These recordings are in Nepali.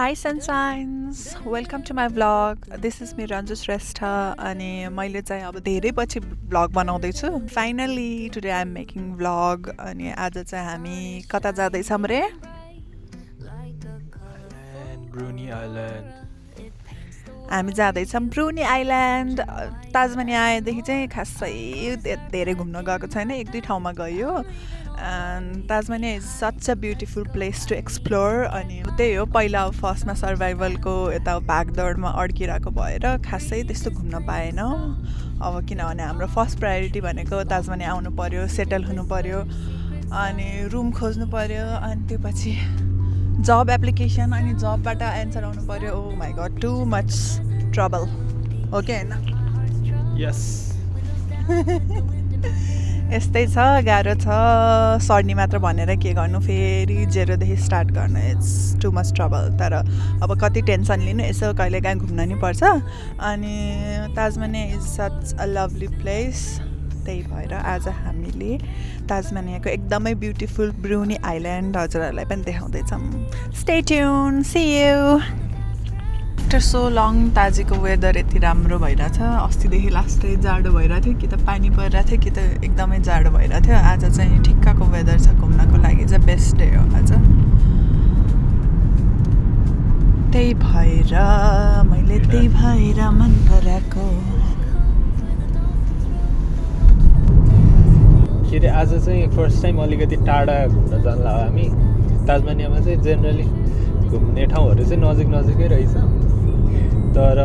Hi sunshines, welcome to my vlog. This is me Ranju Shrestha अनि मैले चाहिँ अब धेरै पछि vlog बनाउँदै छु. Finally today I am making vlog अनि आज चाहिँ हामी कता जाँदै छौं रे? Bruny Island. हामी जाँदै छौं ब्रुनी आइल्यान्ड. ताजमानिया आएदेखि चाहिँ खासै धेरै घुम्न गएको छैन, एक दुई ठाउँमा गयो. And Tasmania is such a beautiful place to explore. अनि त्यही हो पहिला फर्स्टमा सर्भाइभलको यता भागदौडमा अड्किरहेको भएर खासै त्यस्तो घुम्न पाएन. अब किनभने हाम्रो फर्स्ट प्रायोरिटी भनेको ताजमानिया आउनु पर्यो, सेटल हुनु पर्यो अनि रुम खोज्नु पर्यो अनि त्यसपछि जब एप्लिकेसन अनि जबबाट एन्सर आउनु पर्यो. Oh my god, too much trouble. Okay हैन? Yes. यस्तै छ, गाह्रो छ. सर्नी मात्र भनेर के गर्नु, फेरि जेरोदेखि स्टार्ट गर्न इट्स टु मच ट्रबल. तर अब कति टेन्सन लिनु, यसो कहिलेकाहीँ घुम्न नि पर्छ. अनि Tasmania is such a lovely place. त्यही भएर आज हामीले ताजमानियाको एकदमै ब्युटिफुल ब्रुनी आइल्यान्ड हजुरहरूलाई पनि देखाउँदैछौँ. Stay tuned, see you. After so long ताजीको वेदर यति राम्रो भइरहेछ. अस्तिदेखि लास्टै जाडो भइरहेको थियो, कि त पानी परिरहेको थियो कि त एकदमै जाडो भइरहेको थियो. आज चाहिँ ठिक्कको वेदर छ, घुम्नको लागि चाहिँ बेस्ट डे हो आज. त्यही भएर मन पराएको. के अरे आज चाहिँ फर्स्ट टाइम अलिकति टाढा घुम्न जानला हामी. ताजमानियामा चाहिँ जेनरली घुम्ने ठाउँहरू चाहिँ नजिकै रहेछ. तर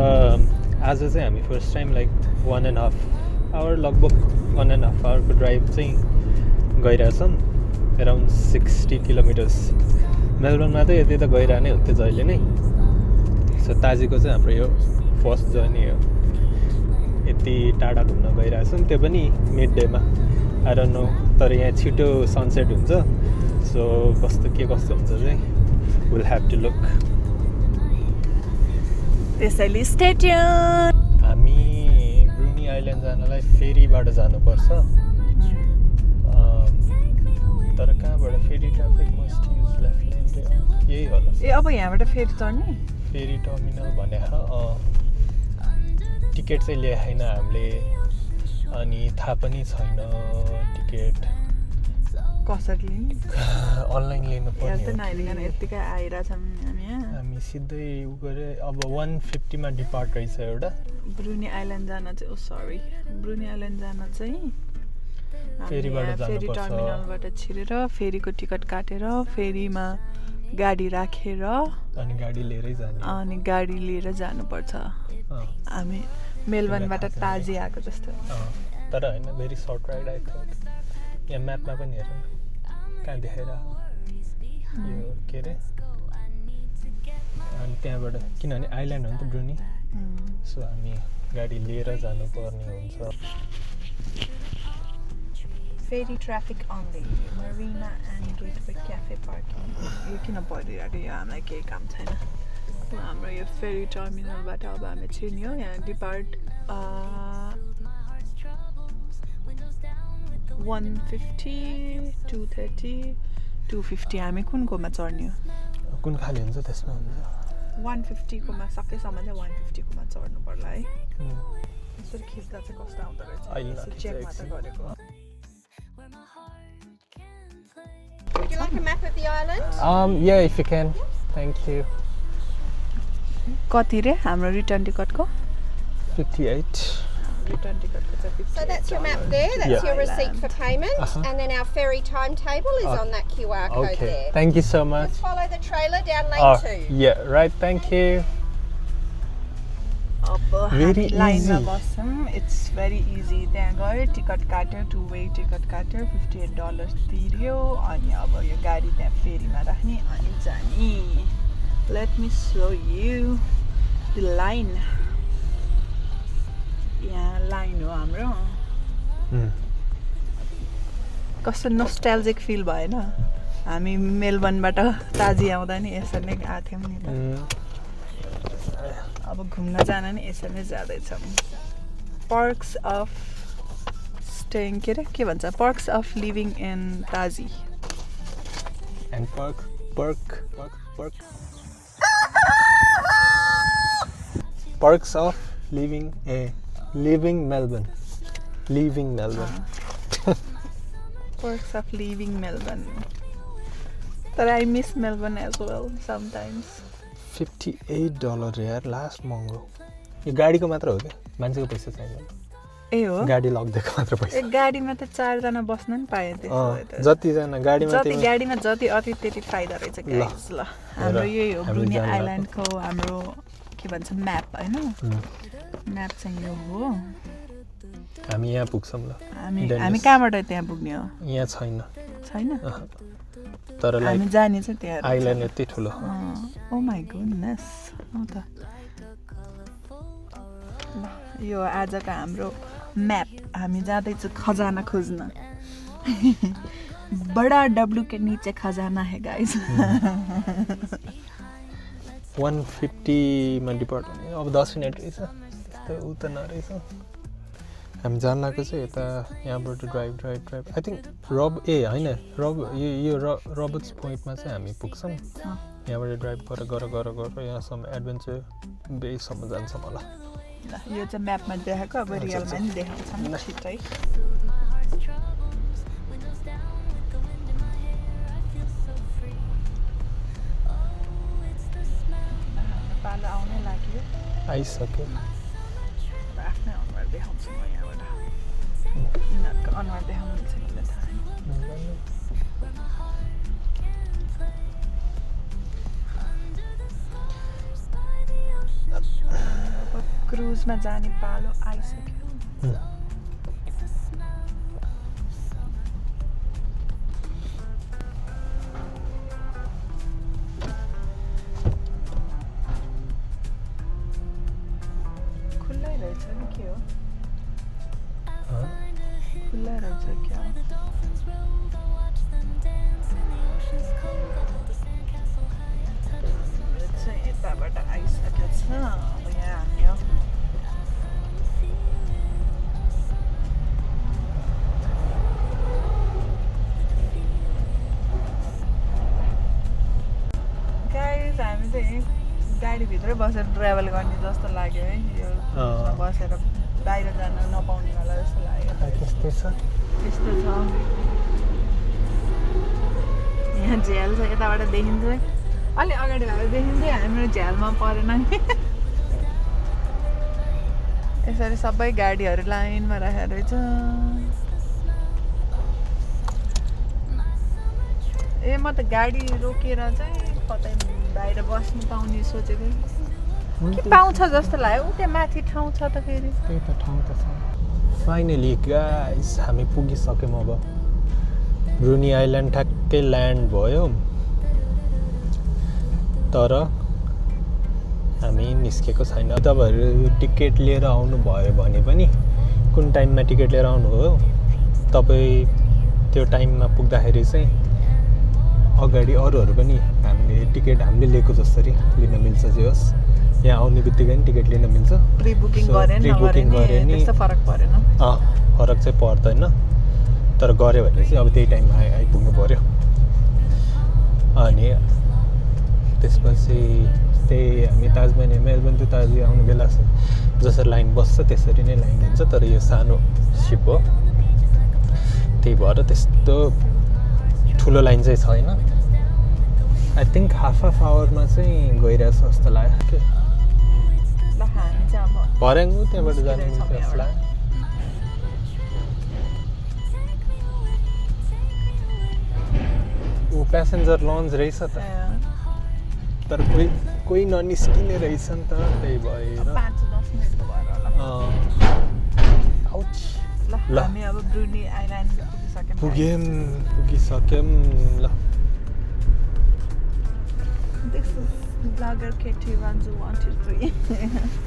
आज चाहिँ हामी फर्स्ट टाइम लाइक 1.5 आवर, लगभग 1.5 आवरको ड्राइभ चाहिँ गइरहेछौँ. Around 60 kilometres. मेलबर्नमा त यति त गइरहने हुन्थ्यो जहिले नै. सो ताजीको चाहिँ हाम्रो यो फर्स्ट जर्नी हो. यति टाढा घुम्न गइरहेछौँ, त्यो पनि मिड डेमा. आई डोन्ट नो, तर यहाँ छिटो सनसेट हुन्छ. सो कस्तो हुन्छ चाहिँ विल ह्याभ टु लुक. त्यसैले स्टे ट्युन. हामी ब्रुनी आइल्यान्ड जानलाई फेरीबाट जानुपर्छ. तर कहाँबाट फेरी ट्राफिक मस्ट युज लेफ्ट, यही होला. ए अब यहाँबाट फेरि चढ्ने? फेरी टर्मिनल भने टिकट चाहिँ ल्याएन हामीले. अनि थाहा पनि छैन टिकट कसरी लिने. अनलाइन लिनु पर्ने. यत्तिकै आइरहेछौँ हामी सिधै उ गरे. अब 150 मा डिपार्ट रहेछ एउटा. ब्रुनी आइल्यान्ड जान चाहिँ ब्रुनी आइल्यान्ड जान चाहिँ फेरीबाट फेरी टर्मिनलबाट छिरेर फेरीको टिकट काटेर फेरीमा गाडी राखेर अनि गाडी लिएर जानुपर्छ. हामी मेलबर्नबाट ताजी आएको जस्तो. तर होइन, very short ride I think. यहाँ म्यापमा पनि हेर कहाँ देखाएर यो के अरे. अनि त्यहाँबाट किनभने आइल्यान्ड हो नि त ब्रुनी. सो हामी गाडी लिएर जानुपर्ने हुन्छ. फेरी traffic only marina and gateway cafe parking. यो किन परिरहेको, यो हामीलाई केही काम छैन. हाम्रो यो फेरी टर्मिनलबाट अब हामी छिर्ने हो. यहाँ डिपार्ट 150, 230, 250. हामी कुनकोमा चढ्ने हो? कुन खाली हुन्छ त्यसमा हुन्छ. 150 कोमा सकेसम्म चाहिँ 150 कोमा चढ्नु पर्ला है. यसरी खिच्दा चाहिँ कस्तो आउँदो रहेछ चेक मात्र गरेको. Would you like a map of the island? Yeah, if you can. Thank you. कति रे हाम्रो रिटर्न टिकटको? 58. रिटर्न टिकटको चाहिँ 58. So that's your map there. That's Yeah. your receipt for payment, and then our ferry timetable is on that QR code Okay. there. Thank you so much. Just follow the trailer down lane 2. Yeah, right. Thank you. अब Very लाइनमा easy. बस्छौँ. It's very easy. त्यहाँ गयो, टिकट काट्यो, 2 वे टिकट काट्यो, $58 तिर्यो. अनि अब यो गाडी त्यहाँ फेरीमा राख्ने अनि जाने. Let me so you the line. यहाँ लाइन हो हाम्रो. कस्तो नोस्टाल्जिक फिल भएन? हामी मेलबर्नबाट ताजी आउँदा नि यसरी नै गएको थियौँ नि त. अब घुम्न जान नि यसरी नै जाँदैछौँ. पर्क्स अफ स्टेइङ के भन्छ, पर्क्स अफ लिभिङ इन ताजी. And park. Perks of living Melbourne Perks of leaving Melbourne. But I miss Melbourne as well sometimes. $58 यार लास्ट महँगो यो गाडीको मात्र हो क्या मान्छेको पैसा चाहिँदैन ए हो गाडी लगिदिएको मात्र पैसा एक गाडीमा त 4 जना बस्न नि पाए त्यसो जतिजना गाडीमा गाडीमा जति अति त्यति फाइदा रहेछ गाइस ल हाम्रो यही हो ब्रुनी आइल्यान्डको हाम्रो के भन्छ म्याप हैन म्याप चाहिँ यो हो हामी यहाँ पुग्छौँ ल हामी कहाँबाट त्यहाँ पुग्ने हो यहाँ छैन तर हामी जाने चाहिँ त्यहाँ आइल्यान्ड यति ठुलो ओ माई गुडनेस त यो आजको हाम्रो म्याप हामी जाँदैछौँ खजाना खोज्न बडा डब्लू के नीचे खजाना है गाइस 150 मा डिपोर्ट हुने अब 10 मिनट रहेछ त्यस्तो उ त नरहेछ हामी जान लागेको चाहिँ यता यहाँबाट ड्राइभ आई थिङ्क होइन यो रबर्ट्स पोइन्टमा चाहिँ हामी पुग्छौँ यहाँबाट ड्राइभ गर यहाँसम्म एडभेन्चर बेसम्म जान्छौँ होला ल यो चाहिँ म्यापमा देखाएको अब रियलमा नि देखाउँछौँ छिट्टै पालो आउनै लाग्यो आइसक्यो आफ्नै अनुहार देखाउँछु म यहाँबाट यिनीहरूको अनुहार देखाउनु छ कि थाहा अब क्रुजमा जाने पालो आइसक्यो खुल्लै रहेछ नि के हो खुल्ला रहेछ क्या चाहिँ यताबाट आइसकेको छ अब यहाँ हामी गाइस हामी चाहिँ गाडीभित्रै बसेर ट्राभल गर्ने जस्तो लाग्यो है यो बसेर बाहिर जान नपाउने होला जस्तो लाग्यो त्यस्तै छ त्यस्तो छ यहाँ झ्याल छ यताबाट देखिन्छ अलि अगाडि भएर देखिन्थ्यो हाम्रो झ्यालमा परेन कि यसरी सबै गाडीहरू लाइनमा राखेको रहेछ ए म त गाडी रोकेर चाहिँ कतै बाहिर बस्नु पाउने सोचेको के पाउँछ जस्तो लाग्यो उ त्यहाँ माथि ठाउँ छ त फेरि त्यही त ठाउँ त छ फाइनली गाइस हामी पुगिसक्यौँ अब ब्रुनी आइल्यान्ड ठ्याक्कै ल्यान्ड भयो तर हामी निस्केको छैन तपाईँहरू टिकट लिएर आउनु भयो भने पनि कुन टाइममा टिकट लिएर आउनु हो तपाईँ त्यो टाइममा पुग्दाखेरि चाहिँ अगाडि अरूहरू पनि हामीले लिएको जसरी लिन मिल्छ जे होस् यहाँ आउने बित्तिकै नि टिकट लिन मिल्छ प्री बुकिङ गरे नि त्यस्तो फरक परेन फरक चाहिँ पर्दैन तर गऱ्यो भने चाहिँ अब त्यही टाइममा आइपुग्नु पऱ्यो अनि त्यसपछि त्यही हामी मेलबर्न टु ताजमा आउने बेला जसरी लाइन बस्छ त्यसरी नै लाइन हुन्छ तर यो सानो सिप हो त्यही भएर त्यस्तो ठुलो लाइन चाहिँ छैन आई थिङ्क हाफ आवरमा चाहिँ गइरहेछ जस्तो लाग्यो ल हामी चाहिँ अब भर्याङ्गु त्यहाँबाट जाने जस्तो लाग्यो ऊ प्यासेन्जर लन्च रहेछ त तर कोही ननिस्किने रहेछ नि त त्यही भएर 5-10 मिनेटको भएर आउच ल हामी अब ब्रुनी आइल्यान्ड पुगिसक्यौँ ल This is Vlogger KT 123.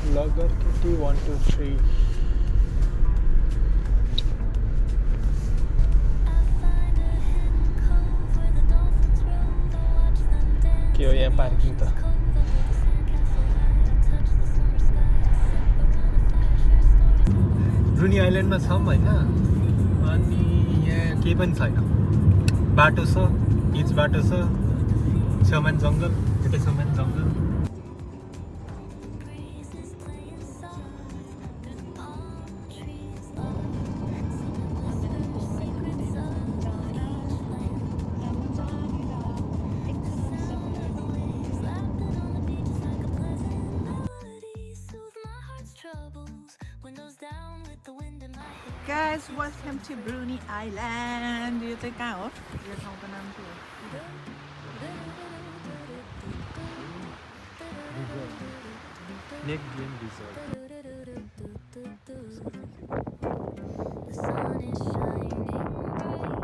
Vlogger KT 123. के हो यहाँ पार्किङ त ब्रुनी आइल्यान्डमा छौँ होइन अनि यहाँ केही पनि छैन बाटो छ हिच बाटो छ छेउमा जङ्गल यतै छेउमा जङ्गल guys, welcome to Brunei Island. यो चाहिँ कहाँ हो? यो ठाउँको नाम के हो? Neck game reserve The sun is shining bright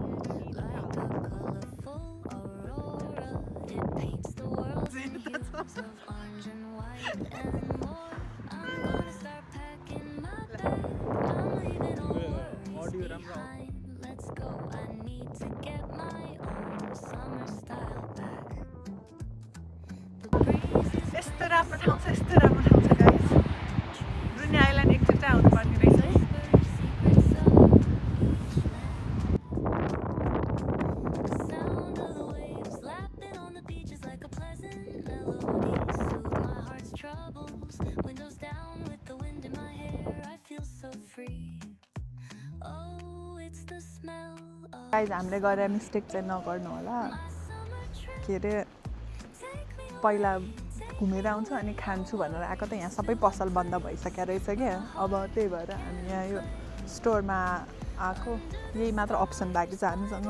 like a colorful aurora. It paints the world in hues of orange and white and more. I'm gonna start packing my bag. I'm leaving all worries behind. Let's go. I need to get my own summer style back. The breeze is यस्तो राम्रो ठाउँ छ, यस्तो राम्रो ठाउँ छ guys. ब्रुनी आइल्यान्ड एकचोटि आउनुपर्ने रहेछ है. secrets of each land. The sound of the waves lapping on the beaches like a pleasant melody. Soothe my heart's troubles. Windows down with the wind in my hair. I feel so free. Oh, it's the smell of Guys, हामीले गरे मिस्टेक चाहिँ नगर्नु होला. my summer trip. के अरे Take me पहिला घुमेर आउँछु अनि खान्छु भनेर आएको त यहाँ सबै पसल बन्द भइसक्यो रहेछ क्या. अब त्यही भएर हामी यहाँ यो स्टोरमा आएको. यही मात्र अप्सन बाँकी छ हामीसँग.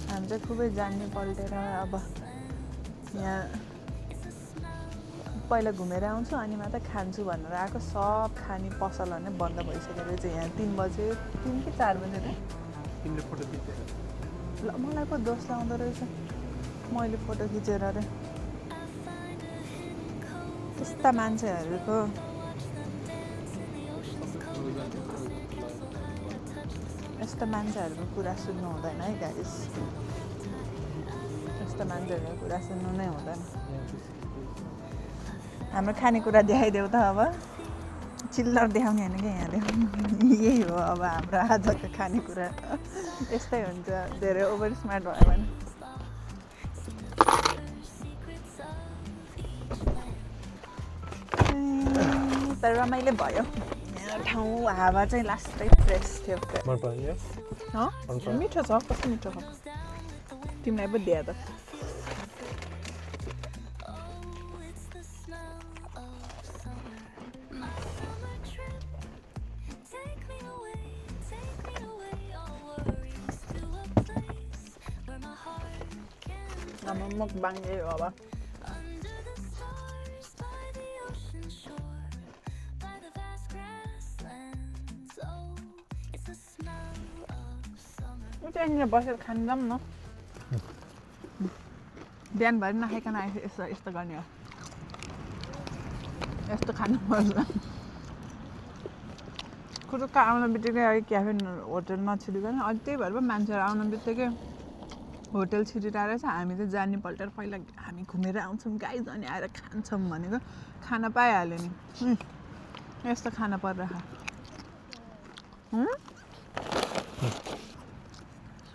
हामी चाहिँ खुबै जान्ने पल्टेर अब यहाँ पहिला घुमेर आउँछु अनि मात्र खान्छु भनेर आएको. सब खाने पसलहरू नै बन्द भइसक्यो रहेछ. यहाँ 3 बजे 3 कि 4 बजे रे तिमीले फोटो खिचेर ल मलाई पो दोष लाउँदो रहेछ. मैले फोटो खिचेर अरे त्यस्ता मान्छेहरूको यस्ता मान्छेहरूको कुरा सुन्नु हुँदैन है गाइस. यस्ता मान्छेहरूको कुरा सुन्नु नै हुँदैन. हाम्रो खानेकुरा देखाइदेऊ त अब. चिल्लर देखाउने होइन कि यहाँ देखाउने. यही हो अब हाम्रो आजको खानेकुरा. यस्तै हुन्छ धेरै ओभर स्मार्ट भयो भने. तर रमाइलो भयो. यहाँ ठाउँ हावा चाहिँ लास्टै फ्रेस थियो. मन पर्यो मिठो छ. कस्तो मिठो छ. तिमीलाई पो दिए त. Oh, it's the smell of summer. My summer trip. Take me away, all worries to a place where my heart can अब मुखबाङ यही हो अब. under the stars by the ocean shore, by the vast grasslands. Oh, it's the smell of summer. त्यहाँनिर बसेर खान जाऊँ न. बिहानभरि नखाइकन आएछ. यस्तो यस्तो गर्ने हो. यस्तो खानुपर्छ. कुरुक्क आउन बित्तिकै अघि क्याफे होटल नछिरिकन अनि त्यही भएर पो मान्छेहरू आउन बित्तिकै होटल छिरिरहेको रहेछ. हामी चाहिँ जाने पल्टेर पहिला हामी घुमेर आउँछौँ गाइज अनि आएर खान्छौँ भनेको खाना पाइहाल्यो नि. यस्तो खाना परिरहेको.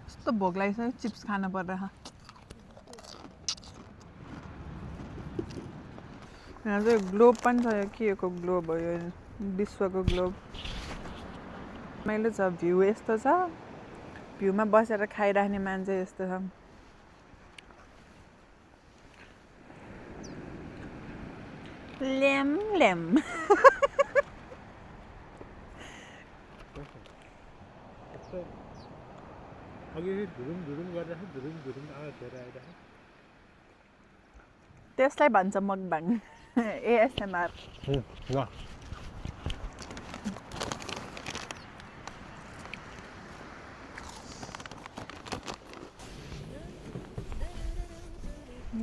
यस्तो भोक लागिसक्यो. चिप्स खान परिरहेको. यहाँ चाहिँ ग्लोब पनि छ. यो के को ग्लोब हो यो? विश्वको ग्लोब. मैले छ भ्यू यस्तो छ. भ्यूमा बसेर खाइराख्ने मान्छे यस्तो छ. Lime lime. अघि धुरुम धुरुम गरेर धुरुम धुरुम आवाज भएर आइरहेको. त्यसलाई भन्छ मकबाङ. ASMR. ल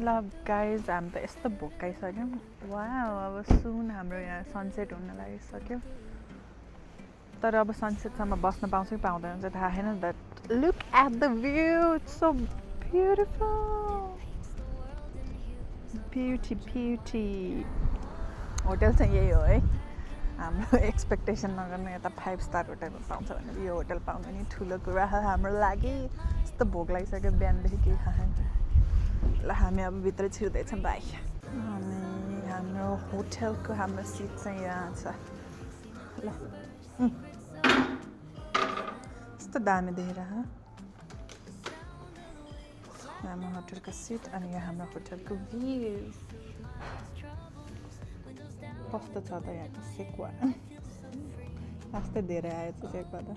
ल गाइज हामी त यस्तो भोकाइसक्यौँ. वाउ अब सुन हाम्रो यहाँ सनसेट हुन लागिसक्यो. तर अब सनसेटसम्म बस्न पाउँछ कि पाउँदैन चाहिँ थाहा छैन. That look at the view. It's so beautiful. Beauty. Hotel चाहिँ यही हो है. हाम्रो एक्सपेक्टेसन नगर्नु. यता 5 स्टार होटल पाउँछ भने यो होटल पाउनु नि ठुलो कुरा हो हाम्रो लागि. यस्तो भोक लागिसक्यो. बिहानदेखि केही खाएन. ल हामी अब भित्र छिर्दैछौँ भाइ. अनि हाम्रो होटलको हाम्रो सिट चाहिँ यहाँ छ. ल यस्तो दामी देखिरहेको. हाम्रो होटलको सिट अनि यहाँ हाम्रो होटलको भ्यू. कस्तो छ त यहाँको सेकुवा. अस्ति धेरै आएछ चेक गर्दा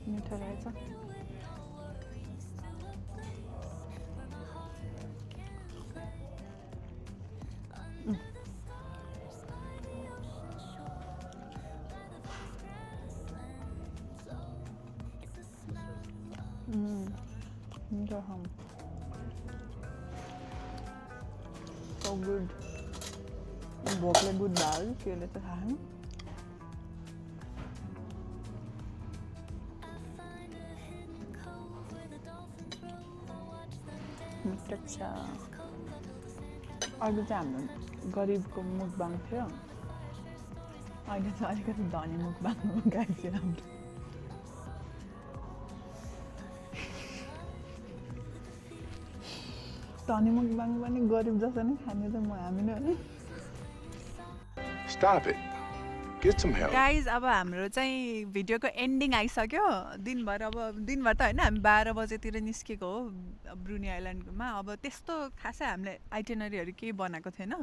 मिठो रहेछ मिठो so good भोकले गुड भयो केले त खानु मिठो छ अघि चाहिँ हाम्रो गरिबको मुखबाङ थियो अहिले चाहिँ अलिकति धनी मुखबाङ गाइस हाम्रो धनी मुखबाङ पनि गरिब जस्तो नै खाने त म हामी नै Stop it. Get some help. Guys अब हाम्रो चाहिँ भिडियोको एन्डिङ आइसक्यो दिनभर त होइन हामी 12 बजेतिर निस्केको हो ब्रुनी आइल्यान्डमा अब त्यस्तो खासै हामीले आइटिनरीहरू केही बनाएको थिएन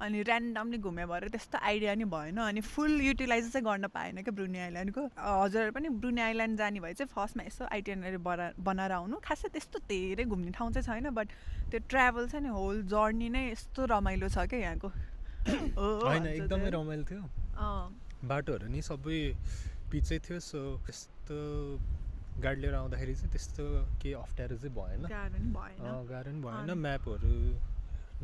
अनि ऱ्यान्डमली घुमे भएर त्यस्तो आइडिया नि भएन अनि फुल युटिलाइज चाहिँ गर्न पाएन क्या ब्रुनी आइल्यान्डको हजुरहरू पनि ब्रुनी आइल्यान्ड जाने भए चाहिँ फर्स्टमा यसो आइटिनरी बनाएर आउनु खासै त्यस्तो धेरै घुम्ने ठाउँ चाहिँ छैन बट त्यो ट्राभल छ नि होल जर्नी नै यस्तो रमाइलो छ क्या यहाँको होइन एकदमै रमाइलो थियो बाटोहरू नि सबै पिचै थियो सो त्यस्तो गाडी लिएर आउँदाखेरि चाहिँ त्यस्तो केही अप्ठ्यारो चाहिँ भएन गाह्रो नि भएन म्यापहरू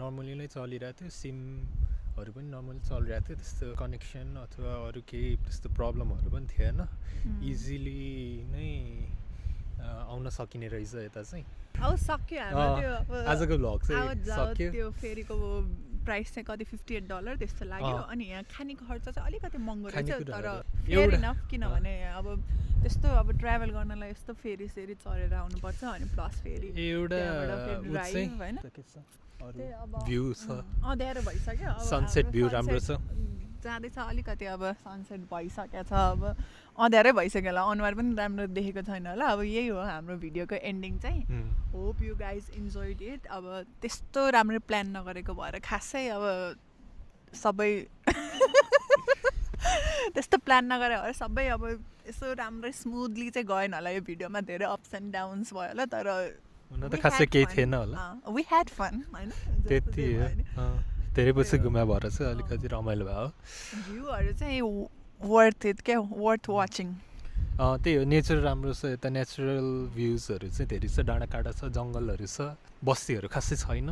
नर्मली नै चलिरहेको थियो सिमहरू पनि नर्मली चलिरहेको थियो त्यस्तो कनेक्सन अथवा अरू केही त्यस्तो प्रब्लमहरू पनि थिएन इजिली नै आउन सकिने रहेछ यता चाहिँ अब सक्यो हाम्रो त्यो आजको भ्लग चाहिँ सक्यो त्यो फेरिको प्राइस चाहिँ कति $58 त्यस्तो लाग्यो अनि यहाँ खानेको खर्च चाहिँ अलिकति महँगो रहेछ तर फेयर इनफ किनभने अब त्यस्तो अब ट्राभल गर्नलाई यस्तो फेरि सेरी चढेर आउनुपर्छ अनि प्लस फेरि एउटा ड्राइभ होइन भ्यू छ अँध्यारो भइसक्यो सनसेट भ्यू राम्रो छ जाँदैछ अलिकति अब सनसेट भइसकेको छ अब अँध्यारै भइसक्यो होला अनुहार पनि राम्रो देखेको छैन होला अब यही हो हाम्रो भिडियोको एन्डिङ चाहिँ hope you guys enjoyed it अब त्यस्तो राम्रो प्लान नगरेको भएर खासै अब सबै त्यस्तो प्लान नगरेको भएर सबै अब यसो राम्रै स्मुथली चाहिँ गएन होला यो भिडियोमा धेरै अप्स एन्ड डाउन्स भयो होला तर हुन त खासै केही थिएन होला वी ह्याड फन होइन त्यति धेरै पछि घुम्या भएर चाहिँ अलिकति रमाइलो भयो भ्यूहरू चाहिँ वर्थ इट क्या वर्थ वाचिङ त्यही हो नेचर राम्रो छ यता नेचुरल भ्युजहरू चाहिँ धेरै छ डाँडा काँडा छ जङ्गलहरू छ बस्तीहरू खासै छैन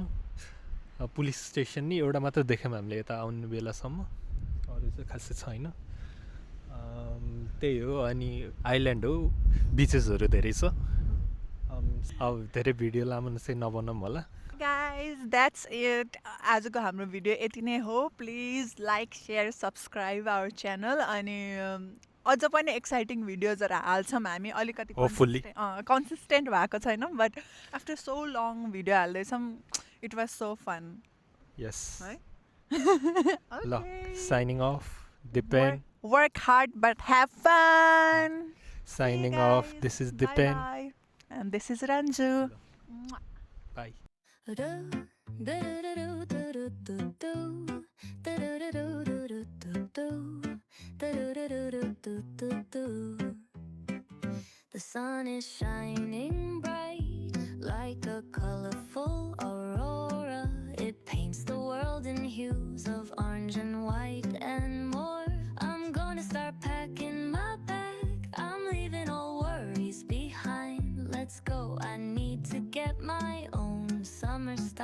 पुलिस स्टेसन नि एउटा मात्र देख्यौँ हामीले यता आउने बेलासम्म अरू चाहिँ खासै छैन त्यही हो अनि आइल्यान्ड हो बिचेसहरू धेरै छ अब धेरै भिडियो लामो चाहिँ नबनाऊँ होला guys that's it आजको हाम्रो भिडियो यति नै हो please like share subscribe our channel अनि अझ पनि एक्साइटिङ भिडियोजहरू हाल्छौँ हामी अलिकति कन्सिस्टेन्ट भएको छैनौँ but after so long video हाल्दैछौँ इट वाज सो फन यस है ल signing off Dipen work hard but have fun signing off this is Dipen and this is Ranju bye The sun is shining bright like a colorful aurora. It paints the world in hues of orange and white and more. I'm gonna start packing my bag. I'm leaving all worries behind. Let's go. I need to get my own summer style.